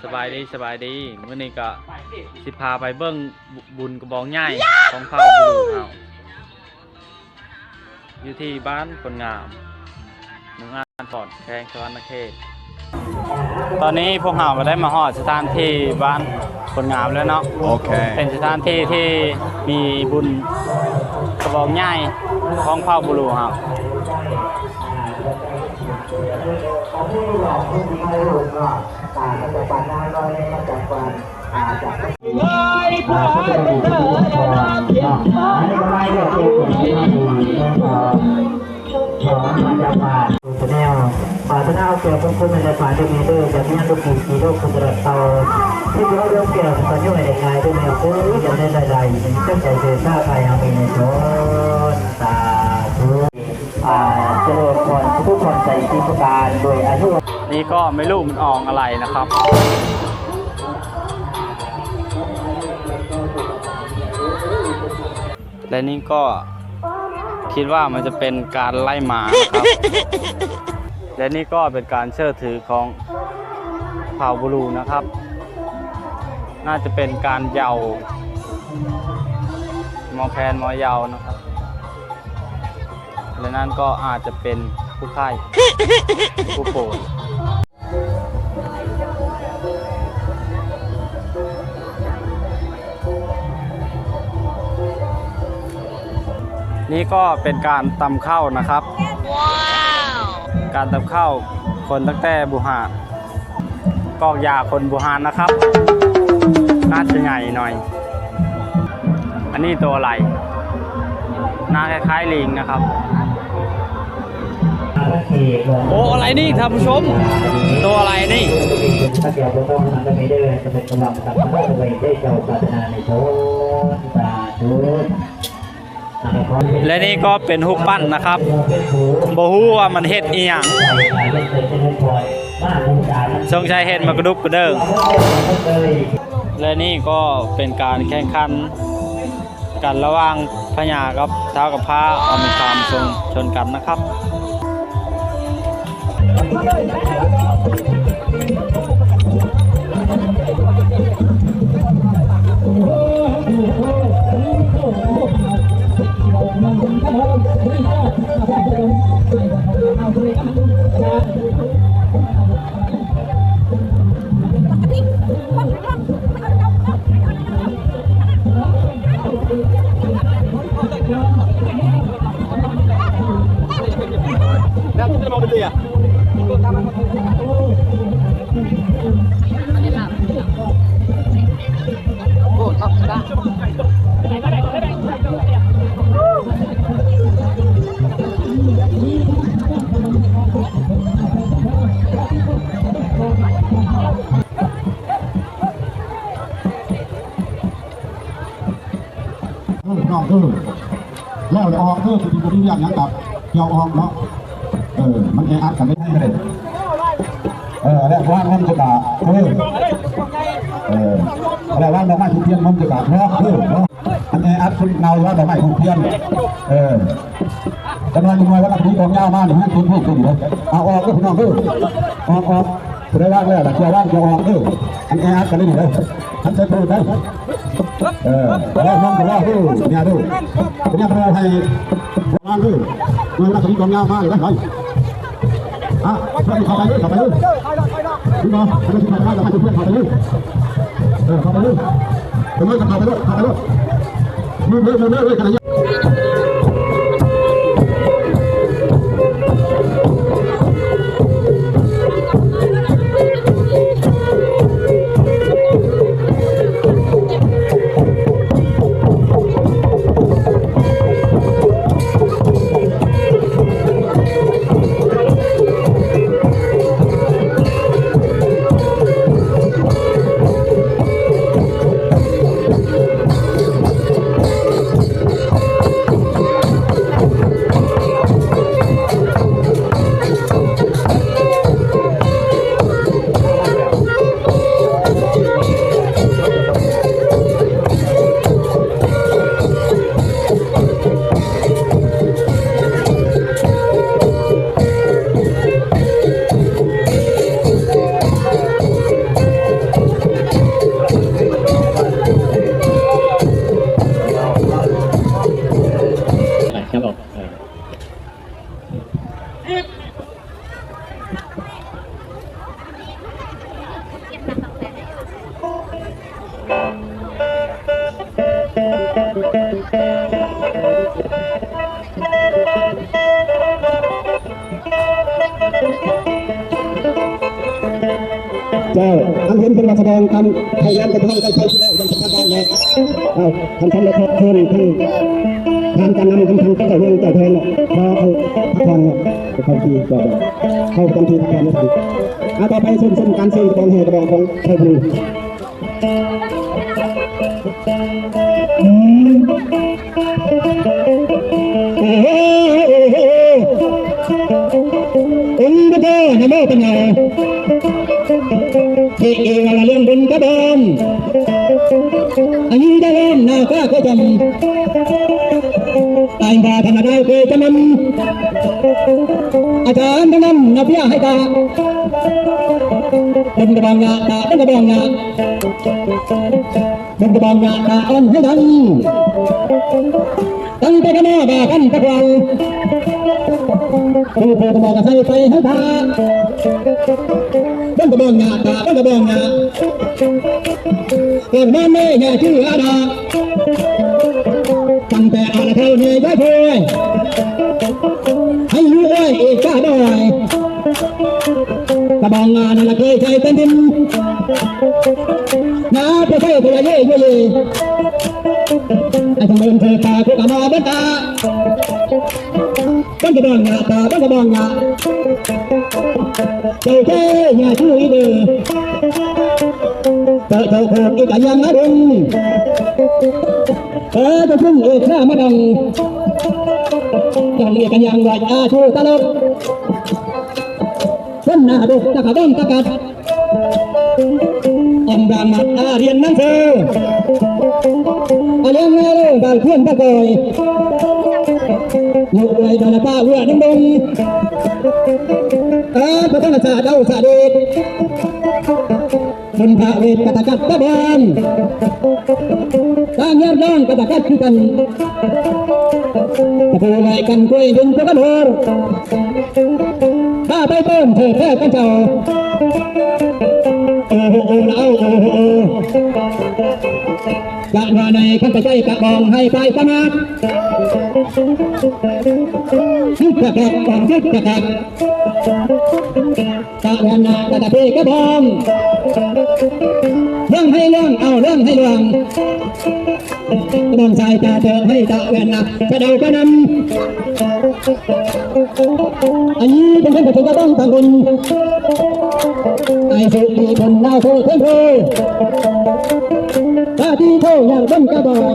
ສະບາຍດີ ສະບາຍດີ ມື້ນີ້ກໍຊິພາໄປເບິ່ງບຸນກະບອງໃຫຍ່ຂອງເຜົ່າບລູເຮົາ ຢູ່ທີ່ບ້ານໂພນງາມ ເມືອງອານຟອນ ແຂວງສະຫວັນນະເຂດ. ຕອນນີ້ພວກເຮົາກໍໄດ້ມາຮອດສະຖານທີ່ບ້ານໂພນງາມແລ້ວເນາະ. ໂອເຄ ເປັນສະຖານທີ່ທີ່ມີບຸນກະບອງໃຫຍ່ຂອງເຜົ່າບລູເຮົາ. ອ່າ ຈະເລີນພອນທຸກຄົນໃສ່ຊີພະການດ້ວຍອາຍຸ. ນີ້ກໍແມ່ລູກມັນອອກອາໄລນະຄັບ. ແລະນີ້ກໍຄິດວ່າມັນຈະເປັນການໄລ່ໝານະຄັບ. ແລະນີ້ກໍເປັນການເຊີຖືຂອງເຜົ່າບລູນະຄັບ. ໜ້າຈະເປັນການເຍົາ ໝໍແຄນໝໍເຍົານະຄັບ. ແລະນັ້ນກໍອາດຈະເປັນຜູ້ໄຂ້ ຜູ້ປ່ວຍ. ນີ້ກໍເປັນການຕຳເຂົ້ານະຄັບ. ການຕຳເຂົ້າ ຄົນຕັ້ງແຕ່ບູຮານ ກອກຢາຄົນບູຮານນະຄັບ. ໜ້າຈະໃຫຍ່ໜ້ອຍ. ອັນນີ້ຕົວອະໄລ ໜ້າຄ້າຍໆລີງນະຄັບ. ໂອ້ ອະໄລນີ້ທ່ານຜູ້ຊົມ ຕົວອະໄລນີ້. ແລະນີ້ກໍເປັນຮູບປັ້ນນະຄັບ. ບໍ່ຮູ້ວ່າມັນເຮັດອີ່ຫຍັງ ສົງໄສເຮັດມາກະດຸກກະເດີງ. ແລະນີ້ກໍເປັນການແຂ່ງຂັນກັນລະຫວ່າງພະຍາກັບທ້າວກັບພ້າ ເອົາໄມ້ຄາມຊົນ ຊົນກັນນະຄັບ. ເອີ ນ້ອງເອີ ແລ້ວແຫຼະອອກເດີ ຜູ້ທີ່ບໍ່ມີວຽກຫຍັງກໍຢ່າອອກເນາະ. ເອີ ມັນແອອັດກັນໄດ້. ເອີ ແລ້ວວາງມັນຈະກະ ເອີ ເອີ ແລ້ວວາງດອກໄມ້ທູບທຽນມັນຈະກະເນາະ ເອີ ເນາະ. ມັນແອອັດ ຄົນເງົາວ່າດອກໄມ້ທູບທຽນ. ເອີ ຈັກໜ້ອຍ ຈັກໜ້ອຍວ່າກັບຜູ້ກອງຍາວມານີ້ ມັນເປັນພວກຕົວຢູ່ເດີ. ເອົາອອກເດີພີ່ນ້ອງເດີ ອອກ ອອກ. ຜູ້ໃດວ່າງແລ້ວລະ ເຈົ້າວ່າງເຈົ້າອອກເດີ. ອັນແອອັດກັນເລີຍນີ້ເດີ ຄັນໃສ່ໂຕໄດ້. ເອີ ແລ້ວນຳກັນແລ້ວເດີ ເນຍເດີ ເນຍເດີ ໃຫ້ວ່າງເດີ. ເວລາທີ່ກອງຍາວມາເລີຍໄດ້. ອ່ະ ເຂົ້າໄປເລີຍ ເຂົ້າໄປເລີຍ ເຫັນບໍ່? ເຂົ້າໄປເລີຍ ເຂົ້າໄປເລີຍ ເອີ ເຂົ້າໄປເລີຍ ເຂົ້າໄປເລີຍ ເຂົ້າໄປເລີຍ ເຂົ້າໄປເລີຍ. ທ່ານເຫັນເພິ່ນວ່າສະແດງການໃຫ້ງານກະທຳໃກ້ໃກ້ຊິແລ້ວ ຍັງສຳຄັນໄດ້ແລ້ວ. ເອົາ ທ່ານ ທ່ານ ເຊີນ ທ່ານ ທ່ານການນຳ ທ່ານ ທ່ານເຈົ້າເມືອງ ເຈົ້າແຂວງເນາະ ຂໍເອົາພັກຜ່ອນເນາະ ເຂົ້າທີ່ ເຂົ້າປະຈຳທີ່ພັກຜ່ອນນຳທ່ານ. ເອົາ ຕໍ່ໄປເຊີນ ເຊີນ ການເຊີນກະບອງແຫ່ກະບອງຂອງໄທບຣູ. ອືມ ໂອ້ໂຫ ໂອ້ໂຫ ອົງພະເຈົ້າ ນະໂມຕັດສະ ເອ ເອ ວາລະເລື່ອງບຸນກະບອງ ອາຍຸຍາວນານ ໜ້າຟ້າເຄີຍຈຳ ຕາຍບໍ່ທຳມະດາເຄີຍຈຳນຳ ອາຈານທັງນັ້ນນະເພຍໃຫ້ຕາ ເປັນກະບອງຍາ ຕາເປັນກະບອງຍາ ເປັນກະບອງຍາຕາອ່ອນໃຫ້ດັງ ຕັ້ງແຕ່ກະມາບາກັນຕະກວາງ ຜູ້ໂພກະມາກະໃສ່ໄປໃຫ້ພາ ເປັນກະບອງຍາຕາເປັນກະບອງຍາ ເກີດມາແມ່ຍາຊື່ອາດາ ຕັ້ງແຕ່ອາລະເທົາເນຍາພວຍ ໃຫ້ຮູ້ອ້ອຍເອກາດອຍ ກະບອງງານນັ້ນລະເຄີຍໃຊ້ແຜ່ນດິນ ນາໄປໃຊ້ພະຍາເຢໂຍເຢ ໄອ້ສະເໝິນເທີຕາໂຄກະມາເບິດຕາ ເປັນກະບອງຍາຕາເປັນກະບອງຍາ ເຈົ້າແທ້ຍາຊື່ອີເດີ ເຈົ້າ ເຈົ້າໂຄກອີກະຍັງອາດຸນ ເອີ ເຈົ້າຊຸ່ມເອກາມາດັງ ເຈົ້າເອກະຍັງວ່າອາຊູຕະຫຼົບ ຄົນໜ້າດຸກຕະກະບ້ອງຕະກັດ ອຳລາງມັດອາຮຽນໜັງສື ອາລຽງແລເລີບານພຽນປະກອຍ ຍຸກໄວດານະຕາເວຍໜຶ່ງດົງ ອາພະທຳມະຊາດເອົາສະເດດ ຄົນພະເວດກະຕະກັດຕະບອນ ກາງຍາດດອງກະຕະກັດຄືກັນ ຕະໂກໄລ່ກັນກ້ວຍດຶງໂຕກະໂດ ພາໄປເຕີມເທີແທ້ກັນເຈົ້າ ໂອໂຫໂອລະເອົາໂອໂຫໂອ ກະວ່າໃນຄັນຕະໄຈກະບອງໃຫ້ໄປຕະໝາກ ຊຶກກະກະກອງຊຶກກະກະ ຕະແວ່ນນາຕະກະເພກະບອງ ເລື່ອງໃຫ້ເລື່ອງ ເອົາເລື່ອງໃຫ້ເລື່ອງ ກະບອງຊາຍຕາເຕີໃຫ້ຕະແວ່ນນາ ສະເດົາກະນຳ ອັນນີ້ເປັນເພິ່ນກະເພກະບອງທາງບຸນ ໄອ້ສຸລີຄົນນາວໂທເທິງໂທ ຕາທີ່ໂທຢາກເບິ່ງກະບອງ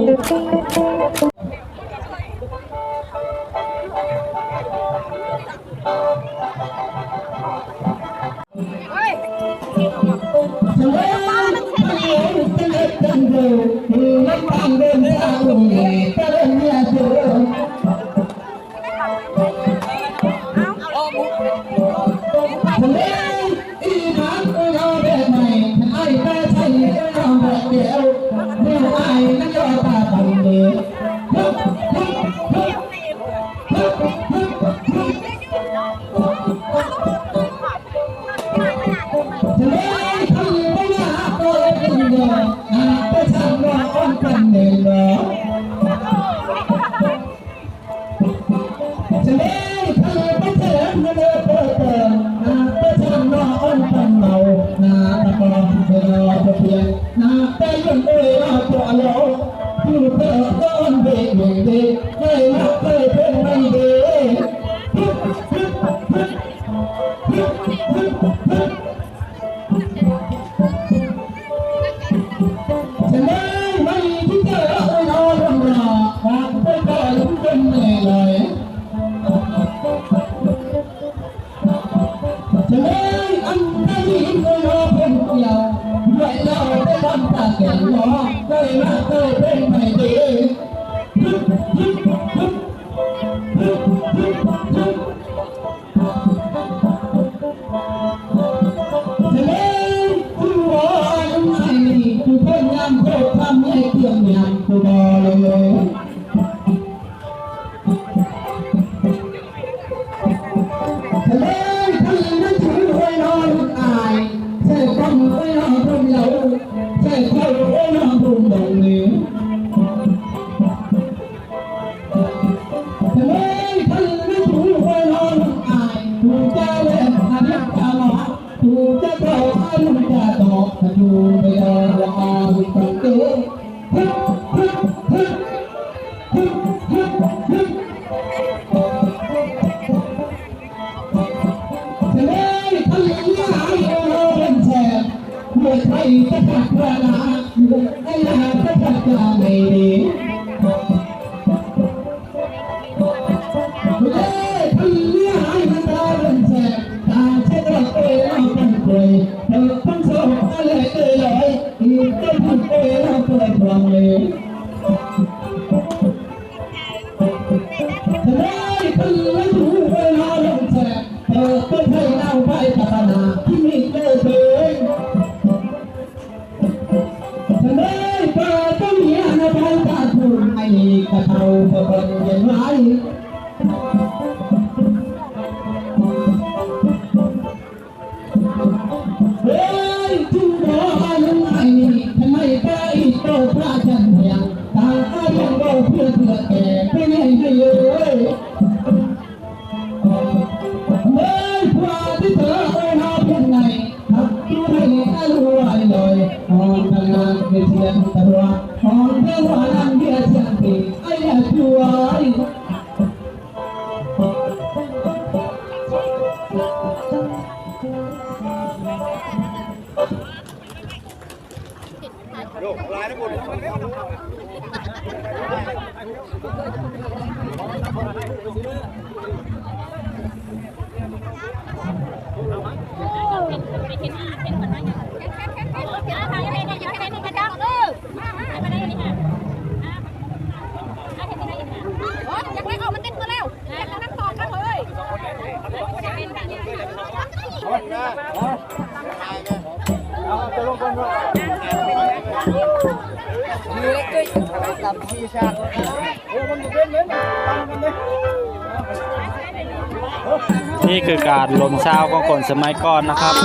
ນີ້ຄືການລົມຊາວຂອງຄົນສະໄໝກ່ອນນະຄັບ.